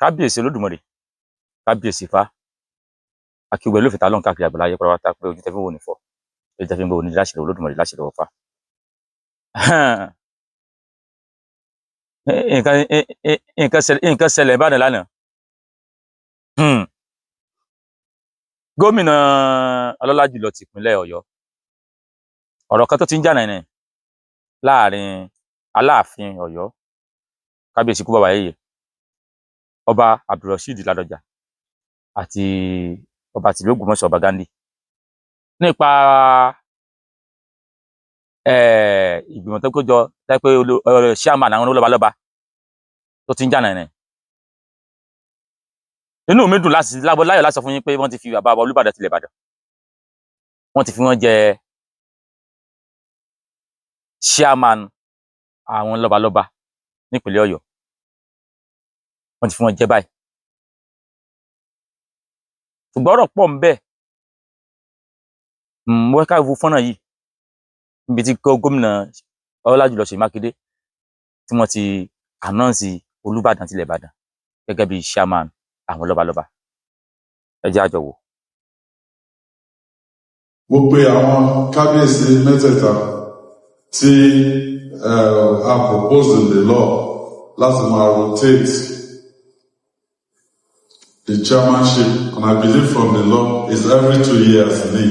Kábíyèsí Olódùmarè, kábíyèsí Ifá, akíwẹ̀ ló fìtá lọ́n káàkiri àgbáláyé pátápátá pé ojú tẹ́fí ń wò ní fọ́, ojú tẹ́fí ń wò ní láṣẹ lọ́wọ́ Olódùmarè, láṣẹ lọ́wọ́ Ifá. Nǹkan nǹkan ṣẹlẹ̀, nǹkan ṣẹlẹ̀ Ìbàdàn lánàá. Gómìnà ọlọ́lá jùlọ ti ìpínlẹ̀ Ọ̀yọ́, ọ̀rọ̀ kan tó ti ń jà nàìnàìn láàrin Aláàfin Ọ̀yọ́, kábíyèsí kú bàbá yèyé, Ọba Abdulrasheed Ládọjà àti ọba tìlú Ògbómọ̀ṣọ́, Ọba Ghandi, nípa ìgbìmọ̀ tó kójọ tẹ́ pé chairman àwọn lọ́balọ́ba tó ti ń jà nàìnàìn. Inú mi dùn láti lábọ́ láyọ̀ láti sọ fún yín pé wọ́n ti fi bàbá wa Olúbàdàn tilẹ̀ Ìbàdàn, wọ́n ti fi wọ́n jẹ chairman àwọn lọ́balọ́ba nípínlẹ̀ Ọ̀yọ́. Wọ́n ti fi wọ́n jẹ báyìí, ṣùgbọ́n ọ̀rọ̀ pọ̀ ń bẹ. Mo fẹ́ ká wo fọ́nrán yìí níbi tí gómìnà Ọlọ́lájùlọ Ṣèyí Mákindé tí wọ́n ti announce Olúbàdàn tilẹ̀ Ìbàdàn gẹ́gẹ́ bí chairman àwọn lọ́balọ́ba. Ẹ jẹ́ á jọ wò. Mo pe àwọn kábíyèsí mẹ́tẹ̀ẹ̀ta tí a propose in the law láti máa rotate the chairmanship, and I believe from the law is every 2 years ní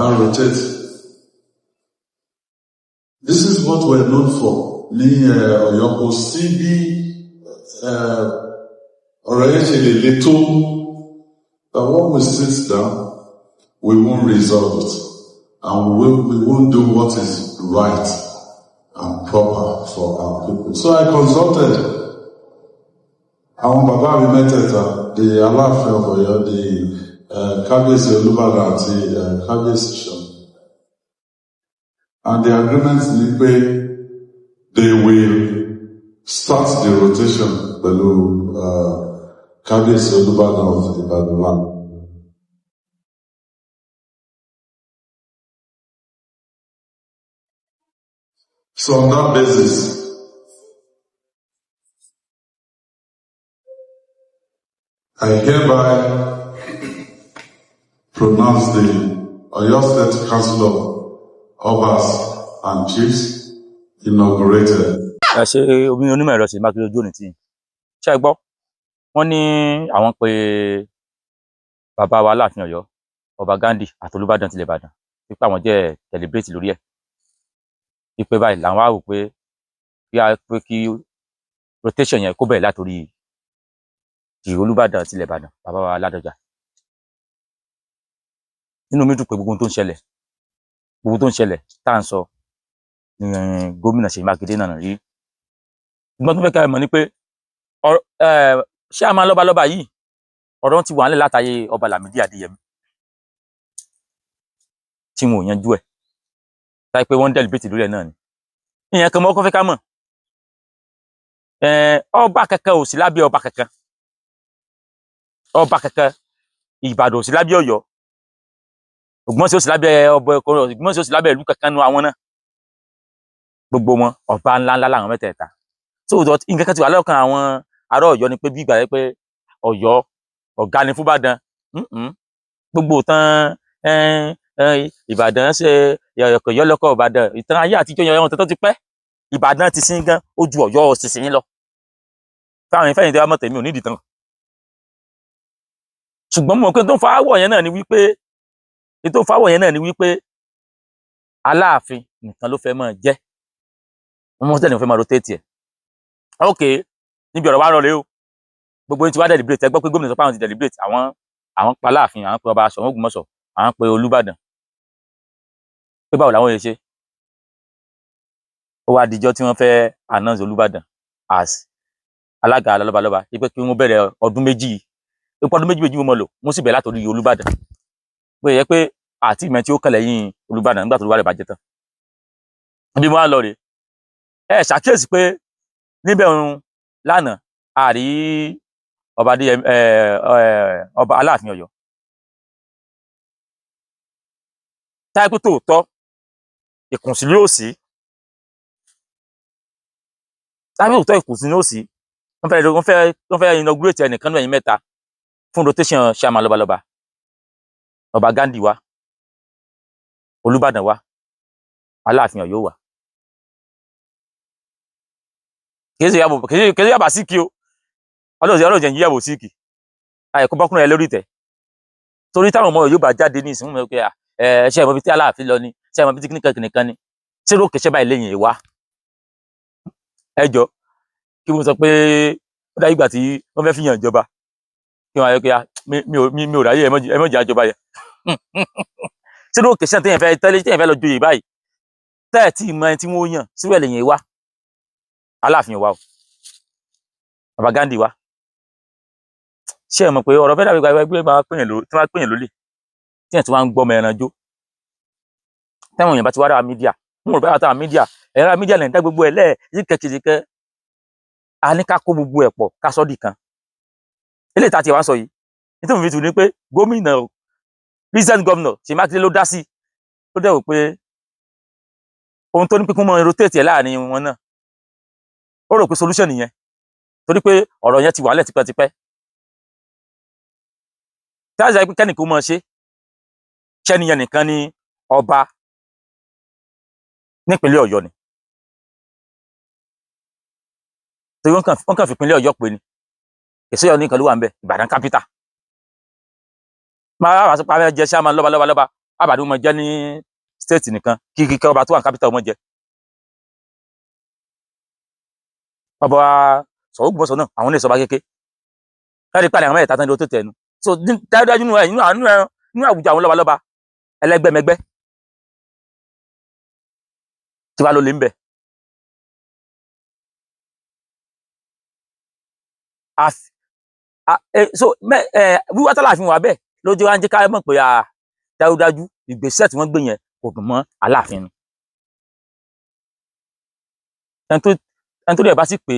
I rotate. This is what we're known for ní Ọ̀yọ́. Kò sí bí ọ̀rọ̀ yẹn ṣe lè le tó, that when we sit down, we won't resolve it and we won't do what is right and proper for our people. So I consulted àwọn bàbá mi mẹ́tẹ̀ẹ̀ta, the Aláàfin of Ọ̀yọ́, the Kábíyèsí Olúbàdàn àti Kábíyèsí Ṣọ̀ún. And the agreement ni pé they will start the rotation pẹ̀lú Kábíyèsí Olúbàdàn of Ìbàdàn land. So on that basis, I hereby pronounce the Oyo State Council of Obas and Chiefs inaugurated. Ẹ ṣe omi onímọ̀ ẹ̀rọ Ṣèyí Mákindé, ojú òní tí ṣe é gbọ́. Wọ́n ní àwọn pé bàbá wa Aláàfin Ọ̀yọ́, Ọba Ghandi àti Olúbàdàn tilẹ̀ Ìbàdàn, wípé àwọn jẹ́ deliberate lórí ẹ̀, wípé báyìí làwọn á rò pé kí á pé kí rotation yẹn kó bẹ̀rẹ̀ látòrí ti Olúbàdàn tilẹ̀ Ìbàdàn, bàbá wa Ládọjà. Nínú mi dùn pé gbogbo ohun tó ń ṣẹlẹ̀, gbogbo tó ń ṣẹlẹ̀ tá à ń sọ ní gómìnà Ṣèyí Mákindé náà rí. Ṣùgbọ́n tó fẹ́ ká ẹ mọ̀ ni pé ṣé a máa lọ́balọ́ba yìí, ọ̀rọ̀ ti wà nílẹ̀ látàyè Ọba Lámìdí Adéyẹmí tí wọn ò yanjú ẹ̀, táyé pé wọ́n ń deliberate lórí ẹ̀ náà ni. Ìyẹn kan mọ́ kọ́ fẹ́ ká mọ̀, ọba kankan ò sí lábẹ́ ọba kankan, ọba kankan Ìbàdàn ò sí lábẹ́ Ọ̀yọ́, Ògbómọ̀ṣọ́ ò sí lábẹ́ ọba, Ògbómọ̀ṣọ́ ò sí lábẹ́ ìlú kankan nu àwọn náà. Gbogbo wọn ọba ńláńlá làwọn mẹ́tẹ̀ẹ̀ta. So nǹkan kan ti wà lọ́kàn àwọn ará Ọ̀yọ́ ni pé bí ìgbà yẹn pé Ọ̀yọ́ ọ̀gá ni fún Ìbàdàn. Gbogbo tán Ìbàdàn ṣe Ọ̀yọ́ lọ́kọ̀ Ìbàdàn, ìtàn ayé àtijọ́ yẹn tó ti pẹ́. Ìbàdàn ti sin gan ó ju Ọ̀yọ́ sísìn lọ. Fáwọn ìfẹ́yìn tí wọ́n mọ̀ tèmi ò nídìí tán, ṣùgbọ́n mo mọ̀ pé tó ń fa áwọ̀ yẹn náà ni wípé tó ń fa áwọ̀ yẹn náà ni wípé Aláàfin nìkan ló fẹ́ máa jẹ́, wọ́n mọ̀ tẹ́lẹ̀ fẹ́ máa rotate ẹ̀. Ok, níbi ọ̀rọ̀ wa rọ̀ rèé o. Gbogbo yín ti wá deliberate. Ẹ gbọ́ pé gómìnà sọ pé àwọn ti deliberate, àwọn pa Aláàfin, àwọn pe Ọba Ṣọ̀ún Ògbómọ̀ṣọ́, àwọn pe Olúbàdàn, pé báwo làwọn yẹn ṣe. Ó wá dijọ́ tí wọ́n fẹ́ announce Olúbàdàn as alága lọ́balọ́ba, wípé kí wọ́n bẹ̀rẹ̀ ọdún 2, pé ọdún 2 méjì wọ́n mọ̀ lò, wọ́n sì bẹ̀rẹ̀ látòrí Olúbàdàn, pé yẹ pé àti ìmọ̀ tí ó kàn lẹ́yìn Olúbàdàn nígbà tó Olúbàdàn bá jẹ tán. Ibi wọn á lọ rèé. Ẹ ṣàkíyèsí pé níbẹ̀ ń lánàá, àrí ọba adéyẹmí, ẹ ẹ ọba Aláàfin Ọ̀yọ́. Táyé pé tòótọ́ ìkùnsí yóò sí, táyé pé tòótọ́ ìkùnsí yóò sí. Wọ́n fẹ́ inaugurate ẹnìkan náà, ẹ̀yin mẹ́ta, fún rotation chairman lọ́balọ́ba. Ọba Ghandi wa, Olúbàdàn wa, Aláàfin Ọ̀yọ́ wa. Kì í ṣe yàbò, kì í ṣe yàbá síkì o. Ọlọ́run jẹ́ yíyàwó síkì àyẹ̀kọ́ bọ́kùnrin ẹ lórí ìtẹ́, torí táwọn ọmọ yóò bá jáde ní ìsìn wọn pé ẹ ṣe ìmọ̀ bíi tí Aláàfin lọ ni, ṣe ìmọ̀ bíi tí kìnìkan kìnìkan ni, ṣé ló kẹsẹ́ báyìí lẹ́yìn ìwá. Ẹ jọ, kí wọ́n sọ pé ó dàbí ìgbà tí wọ́n fẹ́ fi yàn ìjọba, kí wọ́n ayọ́ pé mi ò ráyè, ẹ mọ̀ jẹ́ àjọba yẹn. Ṣé ló kẹsẹ́ téèyàn fẹ́ tẹ́lẹ̀, téèyàn fẹ́ lọ joyè báyìí, tẹ́ẹ̀ tí mọ ẹni tí wọ́n yàn síbẹ̀ lẹ́yìn ìwá? Aláàfin wa o, bàbá Ghandi wa, ṣé ẹ mọ̀ pé ọ̀rọ̀ fẹ́ dàbí ìgbà pé máa pèyàn ló tí wọ́n pèyàn lólè, tí ẹ̀ tí wọ́n ń gbọ́ ọmọ ẹran jó, táwọn èèyàn bá ti wá ra media, ń rò bá táwọn media, ẹ̀rọ media lẹ̀ ń dá gbogbo ẹ̀ lẹ́ẹ̀ yíkẹ́ kìjìkẹ́. A ní ká kó gbogbo ẹ̀ pọ̀, ká sọ́ dì kan. Eléyìí tá a ti wá sọ yìí, nítorí fi tù ní pé gómìnà, recent governor Ṣèyí Mákindé ló dá sí. Ó dẹ̀ wò pé ohun tó ní pé kí wọ́n máa rotate ẹ̀ láàrin wọn náà, ó rò pé solution nìyẹn, torí pé ọ̀rọ̀ yẹn ti wà lẹ̀ tipẹ́tipẹ́. Táyà pé kẹ́nìkan máa ṣe ṣẹ́niyẹn nìkan ní ọba nípínlẹ̀ Ọ̀yọ́ ni, torí wọ́n kàn fi ìpínlẹ̀ Ọ̀yọ́ pé ni èso Ọ̀yọ́ nìkan ló wà ń bẹ̀. Ìbàdàn capital máa wá sọ pé abẹ́ jẹ ṣáà máa lọ́ba lọ́ba lọ́ba àbàdàn máa jẹ́ ní state nìkan, kí kíkẹ́ ọba tó wà ní capital ọmọ jẹ. Ọba Ṣọ̀ún Ògbómọ̀ṣọ́ náà, àwọn ní ìsọba kéke láti pàdé àwọn mẹ́ta tán ní o tó tẹnu. So dájúdájú nínú ẹ nínú àwùjọ àwọn lọ́balọ́ba ẹlẹ́gbẹ́mẹgbẹ́ tí wàá ló lè ń bẹ̀. So wíwá tálàfin wà bẹ́ẹ̀ ló jẹ́ wá ń jẹ́ ká mọ̀ pé dájúdájú ìgbésẹ̀ tí wọ́n gbé yẹn kò dùn mọ́ Aláàfin ni. Ẹni tó dẹ̀ bá sì pé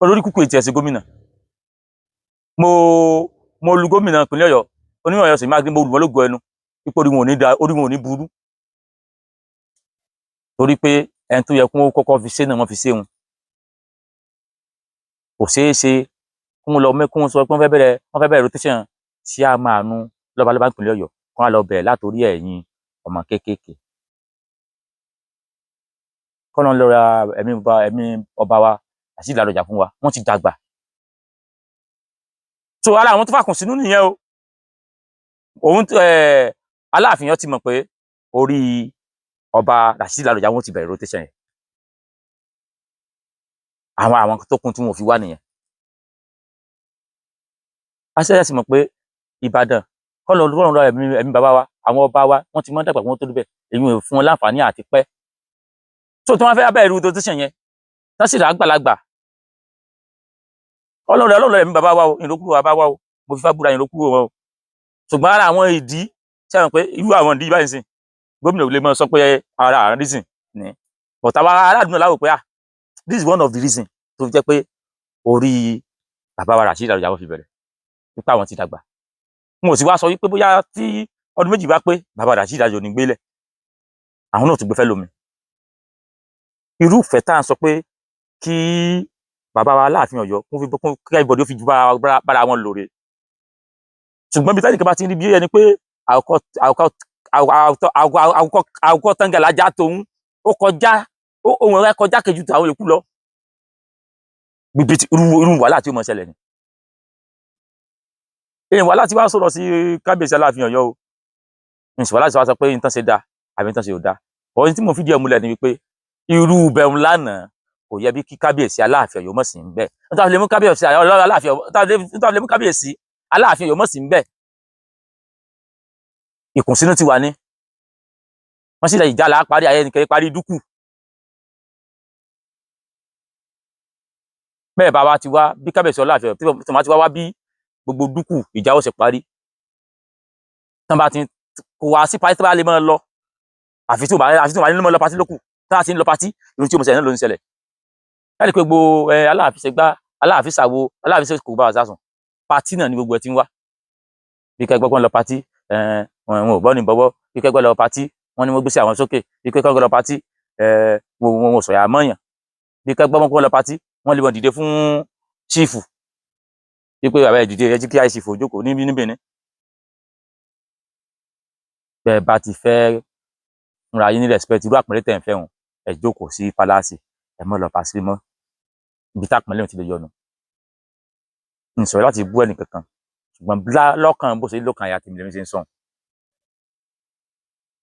olórí kúkú ètò ẹ̀sìn gómìnà, mo lu gómìnà ìpínlẹ̀ Ọ̀yọ́, onímọ̀ Ọ̀yọ́ Ṣèyí Mákindé, mo lù wọ́n lógo ẹnu ipò orí wọn ò ní da, orí wọn ò ní burú, torí pé ẹni tó yẹ kó kọ́kọ́ fi ṣe náà wọ́n fi ṣe wọn. Kò ṣeé ṣe kí wọ́n lọ mẹ́ kí wọ́n sọ pé wọ́n fẹ́ bẹ̀rẹ̀ rotation tí a máa nu lọ́balọ́ba ìpínlẹ̀ Ọ̀yọ́, kí wọ́n lọ bẹ̀rẹ̀ látòrí ẹ̀yin ọmọ kéékèèké. Kọ́nà lọ́ra ẹ̀mí ọba wa àti ìlàlọ́jà fún wa, wọ́n ti dàgbà. So ara àwọn tó fàkùn sínú nìyẹn o. Òun Aláàfin yẹn ti mọ̀ pé orí ọba Rasheed Ládọjà wọn ti bẹ̀rẹ̀ rotation yẹn. Àwọn tó kún tí wọn ò fi wá nìyẹn. Aṣẹ́yà sì mọ̀ pé Ìbàdàn kọ́ lọ lọ́rùn lọ ẹ̀mí bàbá wa, àwọn ọba wa, wọ́n ti mọ́ dàgbà wọn tó débẹ̀, èyí ò fún wọn láǹfààní àti pẹ́. So tí wọ́n fẹ́ bẹ̀rẹ̀ rotation yẹn tán sì rà àgbàlagbà, Ọlọ́run, Ọlọ́run ẹ̀mí bàbá wa o, ìrókùrò bàbá wa o, mo fi fá búra ìrókùrò wọn o. Ṣùgbọ́n ara àwọn ìdí tí a mọ̀ pé irú àwọn ìdí báyìí sìn, gómìnà ò lè máa sọ pé ara àwọn reason ni, but àwa aládùúgbò láwò pé, ah, this is one of the reason tó fi jẹ́ pé orí bàbá wa Rasheed Ládọjà wọn fi bẹ̀rẹ̀, wípé àwọn ti dàgbà. N ò sì wá sọ wípé bóyá tí ọdún 2 bá pé, bàbá Rasheed Ládọjà ò ní gbélẹ̀, àwọn náà tún gbé fẹ́ lómi. Irúfẹ́ tá à ń sọ pé kí bàbá wa Aláàfin Ọ̀yọ́ kó fi kí everybody ó fi ju bára wọn lòrè. Ṣùgbọ́n bí tẹ́nìkan bá ti ń rí bí ẹni pé àwòkọ́ tangàlájà tòun ó kọjá, ohun rẹ̀ kọjá kejì tó àwọn yòókù lọ, bíbi irú wàhálà tí ó mọ̀ ṣẹlẹ̀ ni. Èèyàn wàhálà tí wàá sọ̀rọ̀ sí kábíyèsí Aláàfin Ọ̀yọ́ o, ìṣòwò láti wá sọ pé nǹkan ṣe dáa àbí nǹkan ṣe ò dáa. Ọ̀hún tí mo fìdí ẹ̀ múlẹ̀ ni wípé irú bẹ̀rù lánàá kò yẹ bí kí kábíyèsí Aláàfin Ọ̀yọ́ mọ̀ sí ń bẹ̀. Nítorí lè mú kábíyèsí Aláàfin Ọ̀yọ́ mọ̀ sí ń bẹ̀, ìkùnsínú ti wà ní wọ́n sì lè ìjà là á parí ayé nìkan parí dúkù. Bẹ́ẹ̀ bá wa ti wá bí kábíyèsí Aláàfin Ọ̀yọ́ tí wọ́n ti wá wá bí gbogbo dúkù ìjà ó sì parí tán bá ti kò wá sí patí tó bá lè máa lọ, àfi tí ò bá ní máa lọ patí lókù. Tí wọ́n ti ń lọ patí, irun tí ó mọ̀ ṣẹlẹ̀ náà ló ń ṣẹlẹ̀ láti pé gbogbo ẹ Aláàfin ṣe gbá, Aláàfin ṣàwo, Aláàfin ṣe kò bá wa sásùn, patí náà ni gbogbo ẹ ti ń wá. Bí kẹgbẹ́ kan lọ patí, wọn ò gbọ́ ní bọ́wọ́. Bí kẹgbẹ́ lọ patí, wọ́n ní wọ́n gbé sí àwọn sókè. Bí kẹgbẹ́ lọ patí, wọn ò sọ̀yà mọ́yàn. Bí ká gbọ́mọ́ kó lọ party, wọ́n lè wọ́n dìde fún chief wípé, "Bàbá, ẹ dìde, ẹ jí kí high chief ó jókòó níbí níbí ni." Bẹ́ẹ̀ bá ti fẹ́ fúnra yín ní respect, irú àpọ́nlé tẹ̀ ń fẹ́ wọn, ẹ jókòó sí palace, ẹ mọ́ lọ party mọ́. Ibi tá àpọ́nlé ti lè yọnu. N sọ̀rọ̀ láti bú ẹnì kankan, ṣùgbọ́n lọ́kàn bó ṣe lọ́kàn àyà tèmi lèmi ṣe ń sọ̀hún.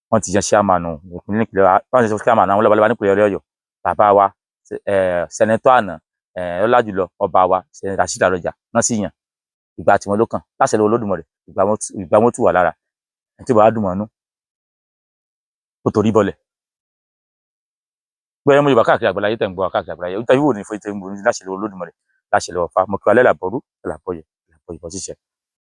Wọ́n ti yan chairman ìpínlẹ̀ ìpínlẹ̀, wọ́n ti yan chairman àwọn lọ́balọ́ba nípìnlẹ̀ Ọ̀yọ́. Bàbá wa, senator àná, ọlá jùlọ ọba wa, Senator Rasheed Ládọjà náà sì yàn. Ìgbà tí wọn ló kàn láṣẹ lọ́wọ́ Olódùmarè, ìgbà wọn tù wà lára ẹni tí bàbá dùn mọ́ nú ó torí bọ́lẹ̀. Gbé ọmọ Yorùbá káàkiri àgbáláyé tẹ̀ ń gbọ́ wa káàkiri àgbáláyé, ojú táyé wò ní fún ìtẹ̀ ń gbọ́ ní láṣẹ lọ́wọ́ Olódùmarè, láṣẹ lọ́wọ́ Ifá. Mo kí wa lẹ́làbọ̀rú, lẹ́làbọ̀yẹ̀, lẹ́làbọ̀yẹ̀ bọ́ ṣíṣe.